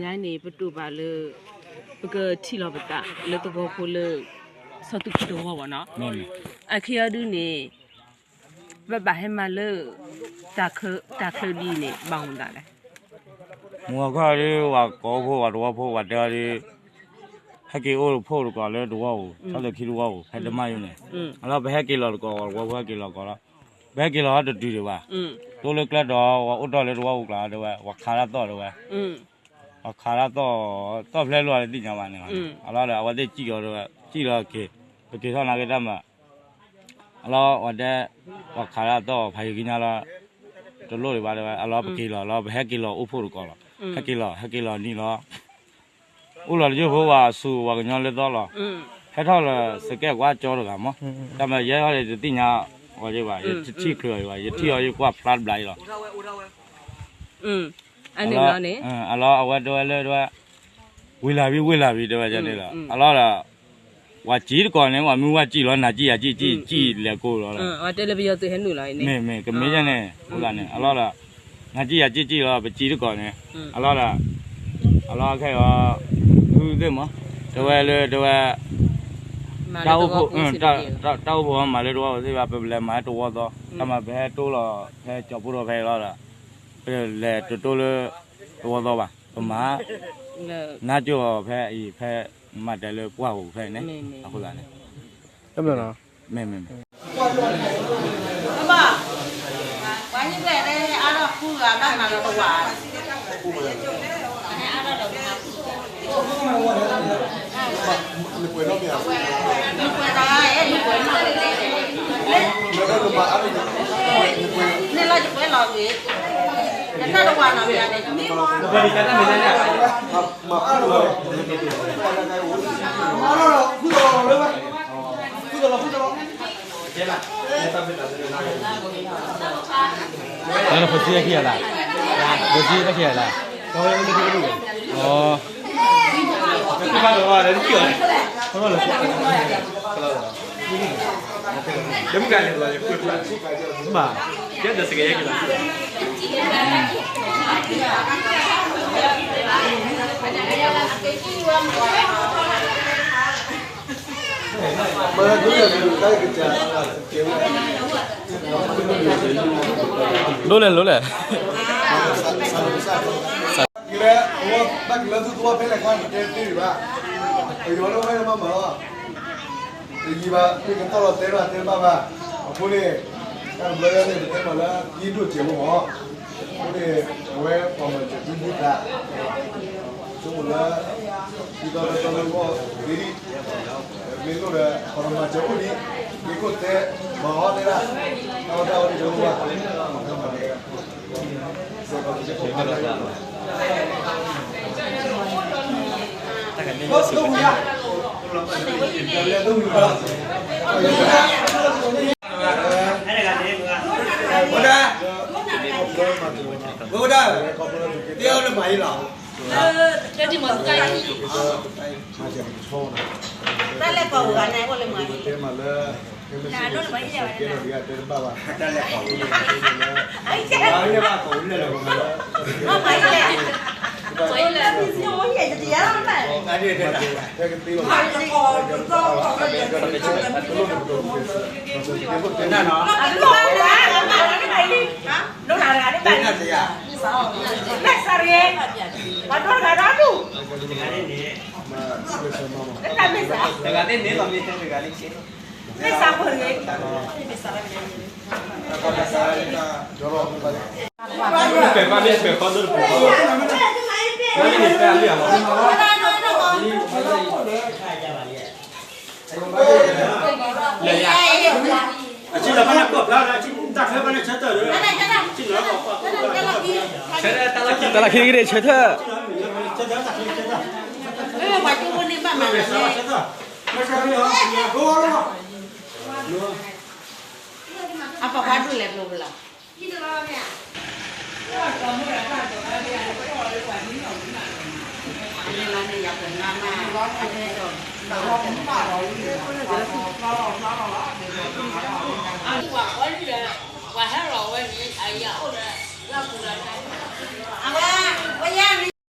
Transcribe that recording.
ညါန့ၣ် ပတိၢ်ဘၣ်လၢ ပကထံၣ်လီၤပသးလၢသဝီဖိလၢ ဆီသူၣ်ခုသဝီဘၣ်နီၤ. အခံအီၤဒုန့ၣ် ပဘၣ်ဟဲမၤလၢ တၢ်ချၢဒ်အံၤန့ၣ် ဘၣ်မနုၤလဲၣ်. မုၢ်ဂီၤခီဒု ပှၤကိးအိၣ်ဖှိၣ် ပှၤသဝီဖိ ပှၤတဲအီၤဒု ဟဲက့ၤအိၣ်ဖှိၣ်တကိးလၢသဝီပူၤ ဆီလၢခံသဝီပူၤ ဖဲတမၢယိန့ၣ်, အလီၤပဟဲက့ၤလီၤတကိး ပှၤသဝီဖိဟဲက့ၤလီၤကိးလီၤ, ပဟဲက့ၤလီၤတတုၤဒံးဘၣ်, တိၢ်လၢကျဲဒီး ပှၤအိၣ်တ့ၢ်လၢသဝီပူၤကျါတဲဝဲ ပှၤခးတၢ်သီၣ်တဲဝဲ, ပှၤခးတၢ်သီၣ် သီၣ်ဖျဲၣ်လိာ်သ့ၣ်ညါဘၣ်န့ၣ်, အလီၤဒီး အဝဲသ့ၣ်စံၣ်ကီးတဲဝဲ စံၣ်လီၤက့ၤ ပက့ၤထီၣ်နာ်က့တၢ်မၤ အလီၤဝဲတဲ ပှၤခးတၢ်သီၣ်ဖးယံၤကညါလီၤ, တလိၣ်ဒံးဘၣ်တဲဝဲ အလီၤပက့ၤလီၤလီၤ ပဟဲက့ၤလီၤအိၣ်ဖှိၣ်တကိးလီၤ, ဟဲက့ၤလီၤ ဟဲက့ၤလီၤနံၤလီၤ, အိၣ်လီၤတယိၢ်ဖိ ပှၤဆူးပှၤကညီလၢသီၣ်လီၤ, ဟဲထီၣ်လၢစကဲၣ်ကွၢ်ကၠီတဂၤမး, တၢ်မၤယဲထီၣ်လၢတသ့ၣ်ညါအီၤဘၣ် ယတထံၣ်ချုးအီၤဘၣ် ယထံၣ်အီၤယကွၢ်ဖျါတဘျီအံၤလီၤ အလီၤအဝဲတဲဝဲလၢတဲဝဲ ဝ့ၤလၢ်ဘံ ဝ့ၤလၢ်ဘံ တဲဝဲန့ၣ်လီၤ, အလီၤဒီး ပှၤစံၣ်တကိးန့ၣ် ပှၤမ့ၢ်ဝဲစံၣ်လီၤ နၤစံၣ်ယၤစံၣ် စံၣ် စံၣ်လဲၤကိးလီၤ, မ့ၢ်မ့ၢ်ကမ့ၢ်ယဲန့ၣ် အိၣ်လၢန့ၣ် အလီၤဒီး နၤစံၣ်ယၤစံၣ် စံၣ်လီၤ ပစံၣ်တကိးန့ၣ် အလီၤဒီး အလီၤခဲအံၤ ဟုသ့ၣ်မး တဲဝဲလၢတဲဝဲ တၢ်အိၣ်ဖှိၣ် တၢ်အိၣ်ဖှိၣ်မၤလၢတဝီပူၤသ့ၣ်ဘၣ် ပလဲၤမၤလၢတဝီသီ တၢ်မၤပဟဲတိၢ်လီၤဖဲကၠီၤပူၤဒီးဖဲလီၤဒီး ပလဲၤတတိၢ်လၢ တဝီသီဘၣ် ပမၤ နါကၠိအီၤဖဲအံၤ ဖဲမၤတဲလၢပှၢ်ပူၤဖဲန့ၣ် အဃိသတးန့ၣ် မ့ၢ်မ့ၢ်မ့ၢ် လၢနဖိသံတၢ်ခံဂၤလၢ်, ဖိသံတၢ်ခံဂၤလၢ်, လိၣ်လဲၣ်လိၣ်လဲၣ် ကလဲၤ အဝဲဘၣ်ကလၢသူသဝီဖဲလဲၣ်ခါ ပတဲတ့ၢ်ဘၣ်, ပယီၤလၢဝဲမၤမၤလီၤ, တယံၤဘၣ် မ့ၢ်ကတီၢ်လီၤတဲဘၣ်တဲဘၣ်ဘၣ်, အဃိန့ၣ် တၢ်တဘျီညါန့ၣ် ပတဲမၤလၢ ယံၣ်ဒိၣ်စဲးဖိမး, အဃိန့ၣ် အဝဲပှၤမၤစၢၤသုဘူသး, ဆိကမိၣ်လၢ ဒ်သိးလၢတၢ်လၢဂီၢ်ဂ့ၤဒံး, မ့ၢ်လိၣ်ဒီး ပှၤမၤစၢၤအိၣ်ဒံး, မ့ၢ်ခိၣ်တဲ မၤအီၤတဲဒၣ်, တၢ်အီၣ်တၢ်အီဒ်သိးလိၣ်ဘၣ် ဝဲဒၣ် ဝဲဒၣ် တၢ်လၢကီၢ်ပူၤလၢ တၢ်လၢကီၢ်ပူၤဂၤန့ၣ် အိၣ်လၢမၤ တဲမၤလၢ မ့မ့ၢ်စ့ၢ်ကီး တဲတဘၣ်ဘၣ် တၢ်လၢကီၢ်ပူၤလၢ မၤလၢဘၣ်ကီၢ်ပူၤလၢ မၤလၢ မၤလၢ ဖဲကသ့လီၤ တလိၣ်တကတီၢ် တၢ်လၢခံက့ၤဆၢထၢၣ် အပှၤဒူၣ်လဲၤဘျိဘၣ်လီၤ. ပှၤဟဲလီၤဝဲန့ၣ် အယၤအိၣ်ဒီး လၢပူၤလီၤန့ၣ် အဝဲ ဝဲယၤန့ၣ်